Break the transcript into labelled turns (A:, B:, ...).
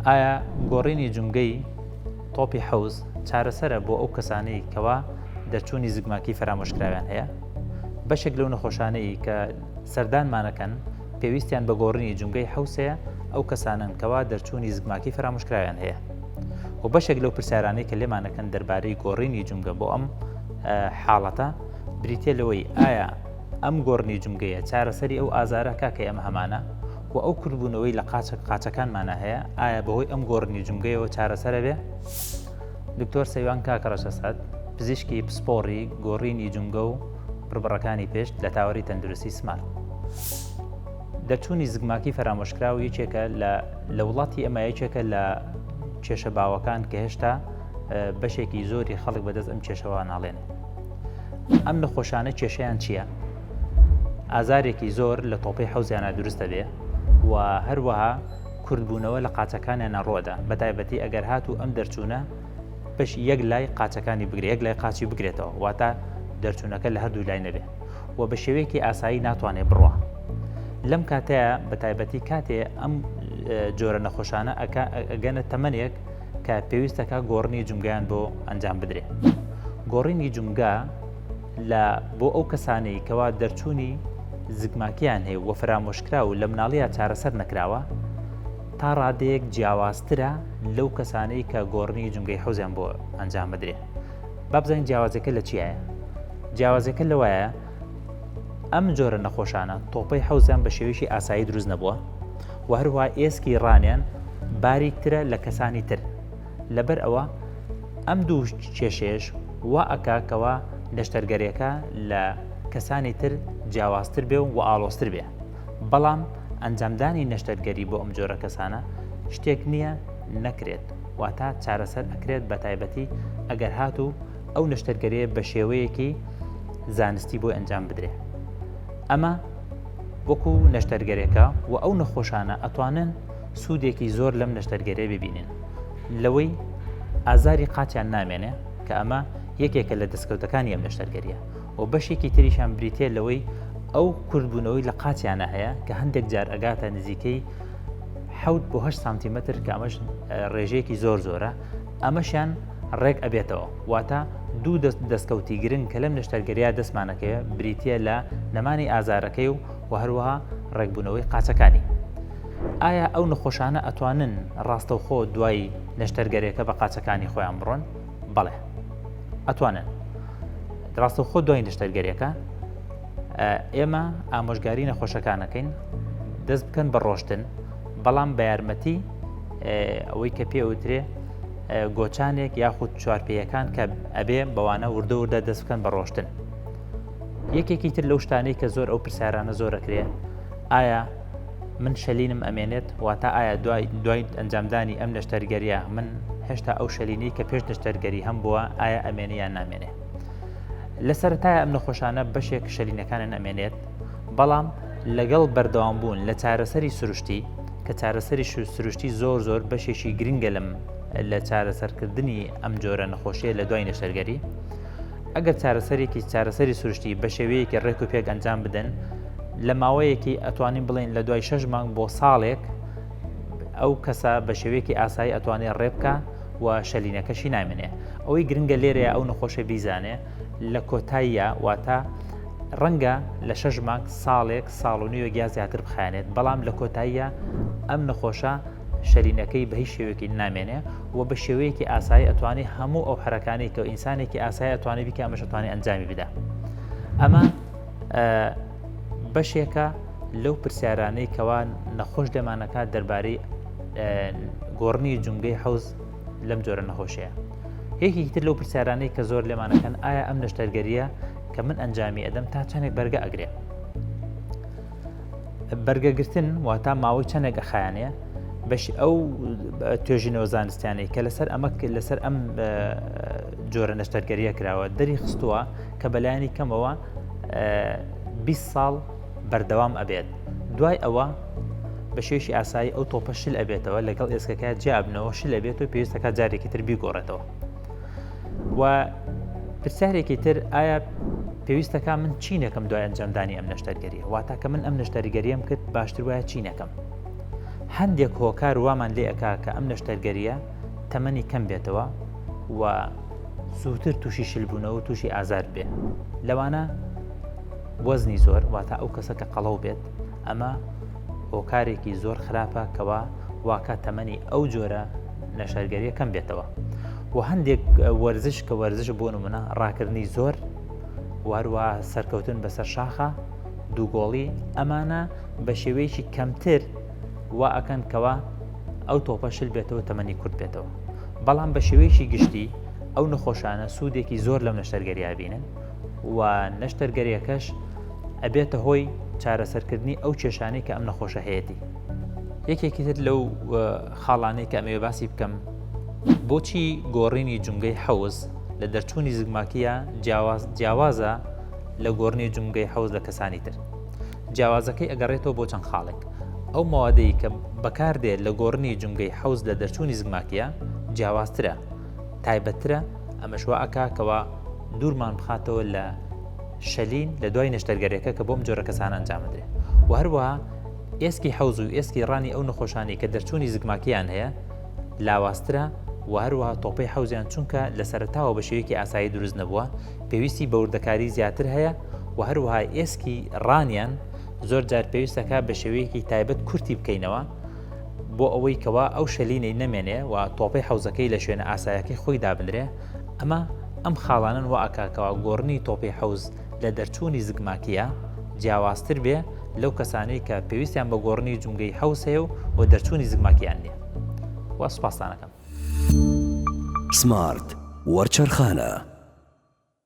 A: ئایا گۆڕینی جومگەی تۆپی حەوز چارەسەرە بۆ ئەو کەسانەی کەوا دەرچوونی زگماکی فەرامۆشکراویان هەیە؟ بەشێک لەو نەخۆشانەی کە سەردانمانەکەن پێویستیان بە گۆڕینی جومگەی حەوز هەیە ئەو کەسانەن کەوا دەرچوونی زگماکی فەرامۆشکراویان هەیە و بەشێک لەو پرسیارانەی کە لێمانەکەن دەربارەی گۆڕینی جومگە بۆ ئەم حاڵەتە بریتە لەوەی ئایا ئەم گۆڕنی جومگەیە چارەسەری ئەو ئازارە کا کە ئێمە هەمانە و ئەو کورتبوونەوەی لە قاچە قاچەکانمانە هەیە ئایا بەهۆی ئەم گۆڕنی جومگەیەوە چارەسەرە بێ؟ دکتۆر سەیوان کاکە ڕەشەسعەد پزیشکی پسپۆڕی گۆڕینی جومگە و بڕبڕەکانی پشت لە تاوەری تەندروستی سمارت. دەرچوونی زگماکی فەرامۆشکراو یەکێکە لە لە وڵاتی ئەمە یەکێکە لە کێشە باوەکان کە هێشتا بەشێکی زۆری خەڵک بەدەست ئەم کێشەوە ناڵێنێ. ئەم نەخۆشانە کێشەیان چییە؟ ئازارێکی زۆر لە تۆپەی حەوزیانە دروست دەبێ و هەروەها کوردبوونەوە لە قاچەکانیانە ڕۆدا بە تایبەتی ئەگەر هاتوو ئەم دەرچوونە بەش یەک لای قاچەکانی بگرێ یەک لای قاچی بگرێتەوە واتە دەرچوونەکە لە هەردوو لای نەبێ و بە شێوەیەکی ئاسایی ناتوانێت بڕوا لەم کاتەیە بە تایبەتی کاتێ ئەم جۆرە نەخۆشانە ئەگەنە تەمەنێک کە پێویستەکە گۆڕنی جومگەیان بۆ ئەنجام بدرێ. گۆڕینی جومگە لە بۆ ئەو کەسانەی کەوا دەرچوونی زگماکیان هەیە و فەرامۆشکراو و لە مناڵییا چارەسەر نەکراوە تا ڕادەیەک جیاوازترە لەو کەسانەی کە گۆڕنی جومگەی حەوزیان بۆ ئەنجام بدرێ. با بزانین جیاوازەکە لە چیایە؟ جیاوازەکە لەوایە ئەم جۆرە نەخۆشانە تۆپەی حەوزیان بە شێوەیەکی ئاسایی دروست نەبووە و هەروەها ئێسکی ڕانیان باریکترە لە کەسانی تر لەبەر ئەوە ئەم دوو کێشەیەش وا ئەکا کەوا نەشتەرگەریەکە لە کەسانی تر جیاوازتر بێ و ئاڵۆزتر بێ بەڵام ئەنجامدانی نەشتەرگەری بۆ ئەم جۆرە کەسانە شتێک نییە نەکرێت واتە چارەسەر ئەکرێت بە تایبەتی ئەگەر هاتوو ئەو نەشتەرگەریە بە شێوەیەکی زانستی بۆی ئەنجام بدرێ ئەمە وەکو نەشتەرگەرێکە و ئەو نەخۆشانە ئەتوانن سوودێکی زۆر لەم نەشتەرگەریە ببینن لەوەی ئازاری قاچیان نامێنێ کە ئەمە یەکێکە لە دەستکەوتەکانی ئەم نەشتەرگەریە و بەشێکی تریشان بریتە لەوەی ئەو کوردبوونەوەی لە قاچیانە هەیە کە هەندێک جار ئەگاتە نزیکەی حوت بۆ 8 سانتیمەتر کە ئەمەش ڕێژەیەکی زۆر زۆرە ئەمەشیان ڕێک ئەبێتەوە واتە دوو دەستکەوتی گرنگ کە لەم نەشتەرگەریە دەستمانەکەوێ بریتیە لە نەمانی ئازارەکەی و و هەروەها ڕێکبوونەوەی قاچەکانی. ئایا ئەو نەخۆشانە ئەتوانن ڕاستەوخۆ دوای نەشتەرگەرێکە بە قاچەکانی خۆیان بڕۆن؟ بەڵێ ئەتوانن ڕاستەوخۆ دوای نەشتەرگەریەکە ئێمە ئامۆژگاری نەخۆشەکانەکەین دەست بکەن بە ڕۆشتن بەڵام بە یارمەتی ئەوەی کە پێوترێ گۆچانێک یاخود چوارپێیەکان کە ئەبێ بەوانە وردە وردە دەست بکەن بە ڕۆشتن یەکێکی تر لەو شتانەی کە زۆر ئەو پرسیارانە زۆرەکرێ ئایا من شەلینم ئەمێنێت واتە ئایا دوای دوای ئەنجامدانی ئەم نەشتەرگەریە من هێشتا ئەو شەلینەی کە پێش نەشتەرگەری هەم بووە ئایا ئەمێنێ یان نامێنێ لە سەرەتای ئەم نەخۆشانە بەشێک شەلینەکانیان ئەمێنێت بەڵام لەگەڵ بەردەوام بوون لە چارەسەری سروشتی کە چارەسەری سروشتی زۆر زۆر بەشێکی گرنگە لەم لە چارەسەرکردنی ئەم جۆرە نەخۆشیە لە دوای نەشتەرگەری ئەگەر چارەسەرێکی چارەسەری سروشتی بە شێوەیەکی ڕێک و پێک ئەنجام بدەن لە ماوەیەکی ئەتوانین بڵێن لە دوای شەش مانگ بۆ ساڵێک ئەو کەسە بە شێوەیەکی ئاسایی ئەتوانێت ڕێبکە و شەلینەکەشی نامێنێ ئەوەی گرنگە لێرەیە ئەو نەخۆشە بیزانێ لە کۆتاییە واتە ڕەنگە لە شەش مانگ ساڵێک ساڵ و نیوێک یا زیاتر بخایەنێت بەڵام لە کۆتاییە ئەم نەخۆشە شەلینەکەی بە هیچ شێوەیەکی نامێنێ و بە شێوەیەکی ئاسایی ئەتوانێت هەموو ئەو حرەکانی کە ئینسانێکی ئاسایی ئەتوانێت بیکە ئەمەش ئەتوانێت ئەنجامی بدا ئەمە بەشێکە لەو پرسیارانەی کەوا نەخۆش لێمانەکات دەربارەی گۆڕنی جومگەی حەوز لەم جۆرە نەخۆشیە یەکێکی تر لەو پرسیارانەی کە زۆر لێمانەکەن ئایا ئەم نەشتەرگەریە کە من ئەنجامی ئەدەم تا چەندێک بەرگە ئەگرێ بەرگەگرتن واتا ماوەی چەندێک ئەخایانێ بەش ئەو توێژینەوە زانستیانەی کە لەسەر ئەمە لەسەر ئەم جۆرە نەشتەرگەریە کراوە دەری خستووە کە بەلایانی کەمەوە 20 ساڵ بەردەوام ئەبێت دوای ئەوە بە شێوەیەکی ئاسایی ئەو تۆپە شل ئەبێتەوە لەگەڵ ئێسکەکە جیابنەوە شل ئەبێت و پێویستەکە جارێکی تر بیگۆڕێتەوە و پرسیارێکی تر ئایا پێویستەکە من چی نەکەم دوای ئەنجامدانی ئەم نەشتەرگەریە واتا کە من ئەم نەشتەرگەریەم کرد باشتر وایە چی نەکەم؟ هەندێک هۆکار وامان لێ ئەکا کە ئەم نەشتەرگەریە تەمەنی کەم بێتەوە و زووتر تووشی شلبوونەوە و تووشی ئازار بێ لەوانە وەزنی زۆر واتە ئەو کەسە کە قەڵەو بێت ئەمە هۆکارێکی زۆر خراپە کەوا واکە تەمەنی ئەو جۆرە نەشەرگەریە کەم بێتەوە و هەندێک وەرزش کە وەرزش بۆ نمونە ڕاکردنی زۆر وهروە سەرکەوتن بەسەر شاخە دووگۆڵی ئەمانە بە شێوەیەکی کەمتر وا ئەکەن کەوا ئەو تۆپە شل بێتەوە تەمەنی کورت بێتەوە بەڵام بە شێوەیەکی گشتی ئەو نەخۆشانە سوودێکی زۆر لەم نەشتەرگەریا بینن و نەشتەرگەریەکەش ئەبێتە هۆی چارەسەرکردنی ئەو کێشانەی کە ئەم نەخۆشە هەیەتی. یەکێکی تر لەو خاڵانەی کە ئەمەوێ باسی بکەم بۆچی گۆڕینی جومگەی حەوز لە دەرچوونی زگماکیە جیاواز جیاوازە لە گۆڕنی جومگەی حەوز لە کەسانی تر جیاوازەکەی ئەگەڕێتەوە بۆ چەند خاڵێک ئەو مەوادەی کە بەکاردێت لە گۆڕنی جومگەی حەوز لە دەرچوونی زگماکیە جیاوازترە تایبەتترە ئەمەش وا ئەکا کەوا دوورمان بخاتەوە لە شەلین لە دوای نەشتەرگەریەکە کە بۆم جۆرە کەسانە ئەنجام بدرێت و هەروەها ئێسکی حەوز و ئێسکی ڕانی ئەو نەخۆشانی کە دەرچوونی زگماکیان هەیە لاوازترە و هەروەها تۆپەی حەوزیان چونکە لە سەرەتاوە بە شێوەیەکی ئاسایی دروست نەبووە پێویستی بە وردەکاری زیاتر هەیە و هەروەها ئێسکی ڕانیان زۆر جار پێویستەکە بە شێوەیەکی تایبەت کورتی بکەینەوە بۆ ئەوەی کەوا ئەو شەلینەی نەمێنێ و تۆپەی حەوزەکەی لە شوێنە ئاسایەکەی خۆی دابنرێ، ئەمە ئەم خاڵانەن وا ئەکا کەوا گۆڕنی تۆپەی حەوز لە دەرچوونی زگماکییە جیاوازتر بێ لەو کەسانەی کە پێویستیان بە گۆڕنی جومگەی حەوز هەیە و دەرچوونی زگماکییان نییە. و سوپاستان ئەکەم.
B: سمارت وەرچەرخانە.